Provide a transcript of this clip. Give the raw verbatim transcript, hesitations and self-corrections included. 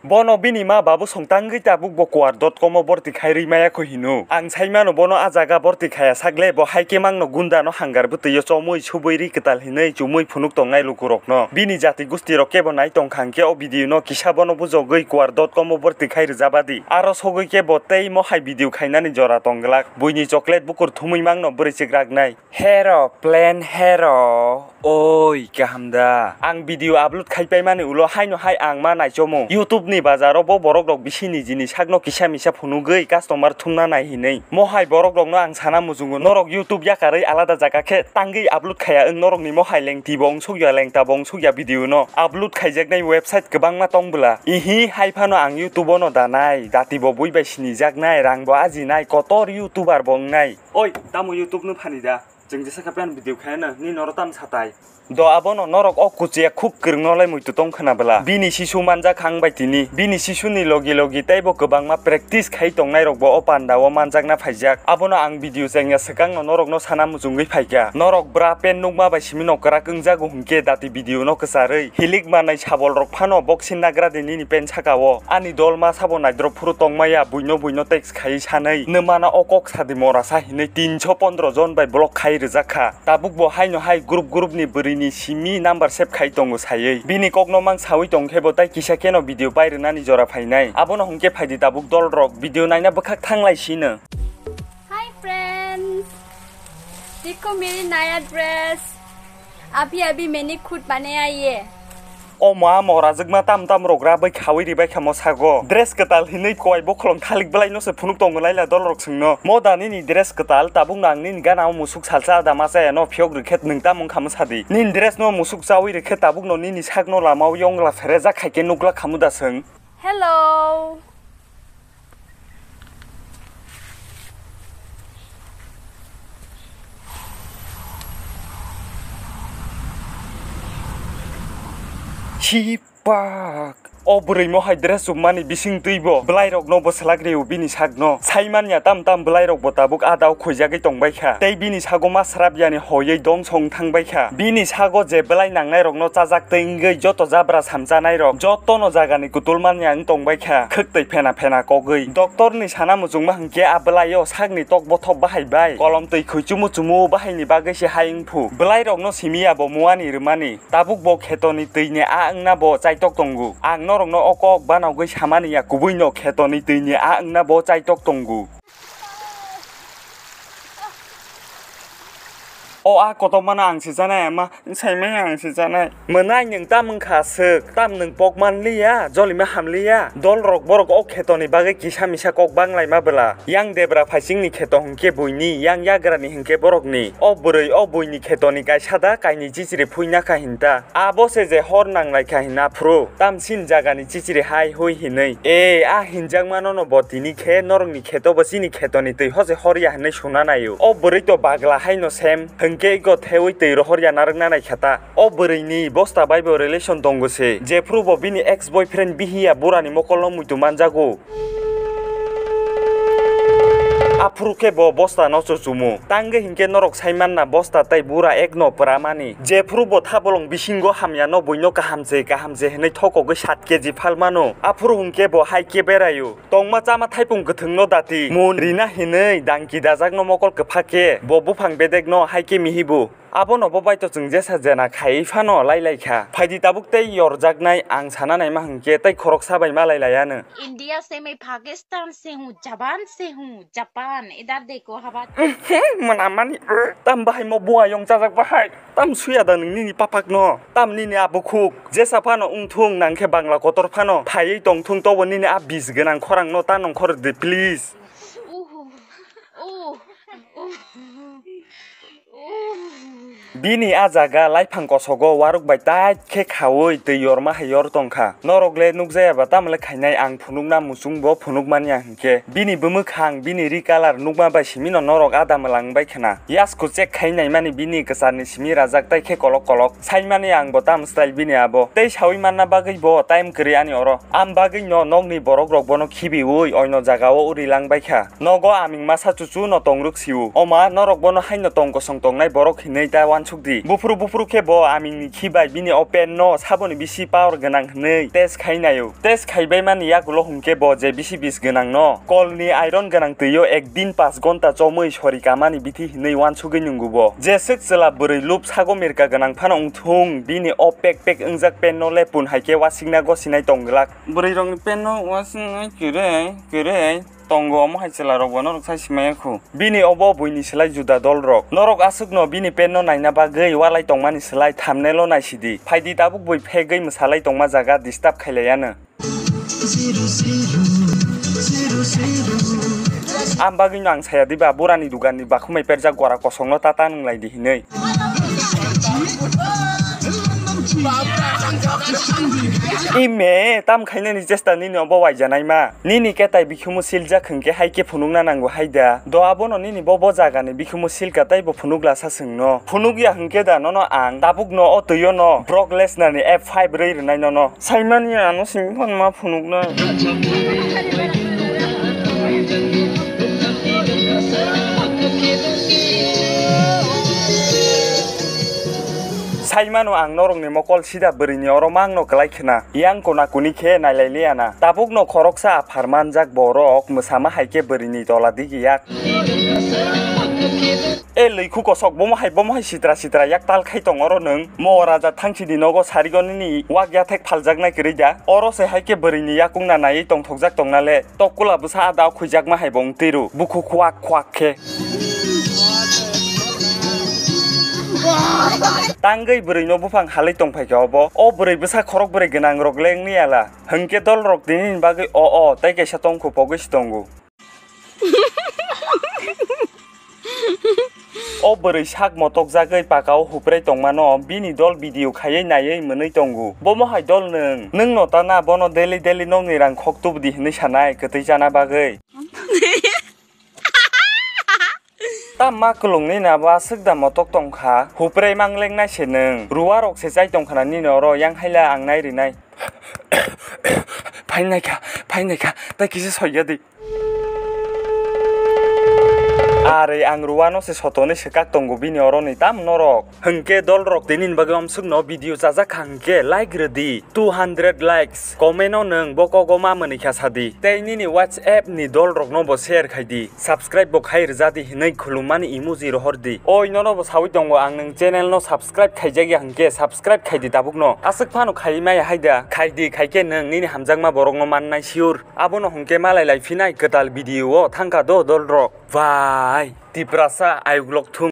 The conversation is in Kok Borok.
Bono bini ma babu song tangwi tabuk bo kuar dot com o borti khai rwi maya kho hino. Ang sai mano bono a jaga borti khaya sak le bo hai khe mangno gunda no hangar bwtwi o chomwi subui ri kwtal hinwi chumui phunuk tongnai lukurokno. Bini jati gusti rok kebo nai tong kha hwnkhe o video no kisa bono bujogwi kuar dot com o borti khai rwjaba di. Aro sogwi khe bo tei mohai video khainani jora tong glak. Buini chocolate bukur thumui mangno bwrwi chikrak nai. Hero, plan hero. Oi, kaham da. Ang video upload khai paimani ulo haino hai ang ma naichomo. YouTube ni bazaro bo borok rok bisi niji ni sakno kisa misa phunugwi customer thumna nai hinwi. Mohai borok rokno ang sana muchungo norok YouTube yakarwi alada jaga khe tangwi upload khaya wng norokni mohai lengti bo wngsukya lengta bo wngsukya video no upload khaijaknai website kwbangma tong bwla. Ihi hai phano ang YouTube o no danai, dati bo bui bai sinijaknai, rang bo ajinai, kotor YouTuber bo wngnai. Oi, tamo YouTube no phani da? Chwng jesa khe plan video khaina, ni noro tam satai. Do abono norok o kuchia khuk kwrwngno lai muitu tong khwna bwla. Bini sisu manjak ang bai tini. Bini sisuni logi logi teibo kwbangma practice khai tongnai rokbo o panda o manjakna phaijak. Abono ang video chengya swkangno norokno sana muchungwi phaikha. Norok bra pen nukma bai simi no kwrak wngjago hwnkhe dati video no kwcharwi hilik manai sabol rok phano boxing nagra di nini pen saka o. Ani dol ma sabo naidrop phuru tongmaya buino buino text khai sanwi. Nwmana o kok sadi mora sa hinwi tinso pondro jon bai block khai rwjak kha. Tabuk bo haino hai group group ni bwrwi ni simi number save khai tongo saywi. Bini kok no mang sawi tong khe bo tai kisa khe no video pai rwnani jora phainai. Abono hwnkhe phaidi tabuk dol rok video naina bwkhak thanglai sino. Hi friends, dekho meri naya dress. Abhi abhi maine khud banaya ye. O ma morajwkma tam tam rok ra bai khawi ribai kha mosago. Dress kwtal hinwi kowai bokhorok thalik bwlai no se phunuk tongo laila dol rok swngno. Mo da nini dress kwtal tabuk no ang nini gana o musuk salsa da ma chaya no phiyok rwkhe nwng tam wng kha mwsa di. Nini dress no musuk chawi rwkhe tabuk no nini sak no lama o yongla pherejak khai khe nukla khamu da swng. Hello. Sipak. O bwrwi mohai dress chumani bising twi bo bwlai rok no bwslak rio bini sak no. Sai manya tam tam bwlai rok bo tabuk ada o khoijagwi tong bai kha. Tei bini sago ma srap yani hoywi dong song thang bai kha. Bini sago je bwlai nangnai rok no chajak tei wngwi joto jabra samchanai rok joto no jaga ni kutul manya wng tong bai kha. Khwk twi phena phena kogwi. Doctor ni sana muchungma hwnkhe a bwlai o sak ni tok bothop bahai bai kolom twi khwi chumu chumu bahai ni bagwi se hai wng phu. Bwlai rok no simi ya bo mua ni rwmani. Tabuk bo kheto ni twi ni a wngna bo chaitok tongo. Ang norok no o kok banogwi samani ya kubui no kheto ni twi ni a wngna bo chaitok tongo. O a kotorma no ang se chanai, ama saimanya ang se chanai. Mwnai nwng tam wngkha swk, tam nwng pok manliya, jolima hamliya. Dol rok borok o kheto ni bagwi kisa misa kok bang laima bwla. Yang debra phaising ni kheto hwnkhe buini, yang yagra ni hwnkhe borok ni. O bwrwi o buini kheto ni kaisa da kainwi chichiri phuina kha hinta. Abo se je hor nang lai kha hinna phuru. Tamsin jaga ni chichiri hai hui hinwi. E, a hinjakmano no bo tini khe norokni kheto bo chini khetoni twi hose horya hinwi suna naio. O bwrwi to bagla haino sem, hwnkhe iko thewi twi rohorya narwkna naikha ta. O bwrwini bosta bai bo relation tongo se, jephru bo bini ex boyfriend bihiya burani mokolno muitu manjago. Aphuru khe bo bosta no chuchumu. Tangwi hinkhe norok sai manna bosta tei bura ekno pwramani. Jephru bo thabolong bisingo hamya no buino kaham se kaham se hinwi thokogwi sat keji phalmano. Aphuru hinkhe bo hai khe beraio. Tongma chama thaipung kwthwngno dati mun rina hinwi dangki dajakno mokol kwpha khe bo buphang bedekno hai khe mihibu. Abono bo baito chwng jesa jena khaiwi phano lai lai kha. Phaidi tabuk tei yorjaknai ang sana naima hwnkhe tei khoroksa bai ma lai lai ano. India se mai Pakistan se hu, Japan se hu, Japan, idhar dekho, haba. Mwnamani, tam bahai mo buayong chajak bahai. Tam suya da nwng nini papakno, tam nini abukhuk. Jesa phano wngthung nang khe Bangla kotor phano phaiwi tongthung, tobo nini a bis gwnang khorangno ta nongkhor de please. Uhu, uhu, uhu. Bini a jaga laiphang kosogo waruk bai tait khe khaui twi yorma hai yor tongkha. Norok le nukjaya ba tamo le khainai, ang phunukna muchung bo phunuk manya hinkhe. Bini bwmwkhang, bini ri colour nukma bai simi no norok ada mwlang bai khna. Yasku check khai naimani bini kwcharni simi rajak tai khe kolok kolok. Saimani ang bo tam style bini abo. Tei saui manna bagwi bo time kwrwi ani oro. Am bagwi no nokni borok rok bono khibiui oino jaga o uri lang bai kha. Nogo aming masa chuchu no tongrwk sio. Oma norok bono haino tong kosong tongnai borok hinwi ta Ansuk di. Buphuru buphuru khe bo amingni khi bai bini o pen no saboni bisi power gwnang hwnwi test khai naio. Test khaibai mani yagulo hwnkhe bo je bisi bis gwnang no, kol ni iron gwnang twi o ek din panch gonta chomwi sori kamani bithi hwnwi uansugwi nwngu bo. Jeswk chwla bwrwi lub sago mirka gwnang phano wngthung, bini o pek pek wngjak pen no le pun hai khe wasingna gosinai tong glak. Bwrwi rokni pen no wasingnai kwrwi kwrwi tongo, omo hai chwla rok bo norok sai simaya khu. Bini obo buini slai juda dol rok. Norok aswk no bini pen no naina bagwi walai tongmani slai thumbnail o naisidi. Phaidi tabuk bui phegwi mwsalai tongma jaga disturb khailaiya no. Am bagwi no ang saya diba, burani dugan ni bakhumai perjak gora kosong no tata nwnglai di hinwi. Ime, tam khainani chesta nini obo waijanaima. Nini ketai bikhumu siljak hwnkhe hai khe phunukna nango hai da. Do abono nini bo, bo jagani bikhumu silka tei bo phunukla sa chwngno. Phunukya hwnkhe da nono ang tabukno o twio no Brock Lesnar ni F five rwi rwnai nono. Saimani ano simi phano ma phunuknai. Saimano ang norokni mokol sida bwrwini oro mangno kwlai khna. Yang kona kuni khe nailai liya na. Tabukno khoroksa aphar manjak borok mwsama hai khe bwrwini tola digi yak. E lwikhu kosok, bomo hai, bomo hai sitra sitra yak tal khai tong oro nwng. Mo raja thangchini nogo sarigo nini wak yathek phaljaknai kwrwi da. Oro se hai khe bwrwini yakung na naiwi tongthokjak tongna le. Tokula bwsa ada o khwijakma hai bo wng twi rw. Bukhuk khwak khwak khe. Tangwi bwrwino buphang halwi tongphai kha obo. O bwrwi bwsa khorok bwrwi gwnang rok le wngni ala. Hwnkhe dol rok tini ni bagwi o o tei kaisa tongkhu pogwi si tongo. O bwrwi sak motokjagwi paka o huprai tongmano bini dol video khaiwi naiwi mwnwi tongo. Bomo hai dol nwng, nwng no tana bono daily daily nokni rang khok tubudi hwnwi sanai kwtwi chana bagwi. Tamma kwlwngni na bo aswk da motok tongkha, huprai manglengnai se nwng. Ruwa rok se chai tongkhana nini oro, yang haila ang nai rinai. Phainaikha, phainaikha, tai kisa soiya di. Are ang ruwano se sotoni swkak tongo bini oroni tam norok. Hwnkhe dol rok tini ni bagwi omswk no video chajak kha hwnkhe like rwdi two hundred likes. Comment o nwng bo kogo ma mwnwi kha sadi. Tei nini WhatsApp ni dol rok no bo share khai di. Subscribe bo khai rwja di hinwi khulum mani emoji rohor di. Oi nono bo sawi tongo ang nwng channel no subscribe khaijak ya hwnkhe subscribe khai di tabuk no. Aswk phano khai maya hai da. Khai di khai khe nwng nini hamjakma borok no mannai sure. Abono hwnkhe malai lai phinai kwtal video o thangkha do dol rok. Bye. Tiprasa ayuk lok thung.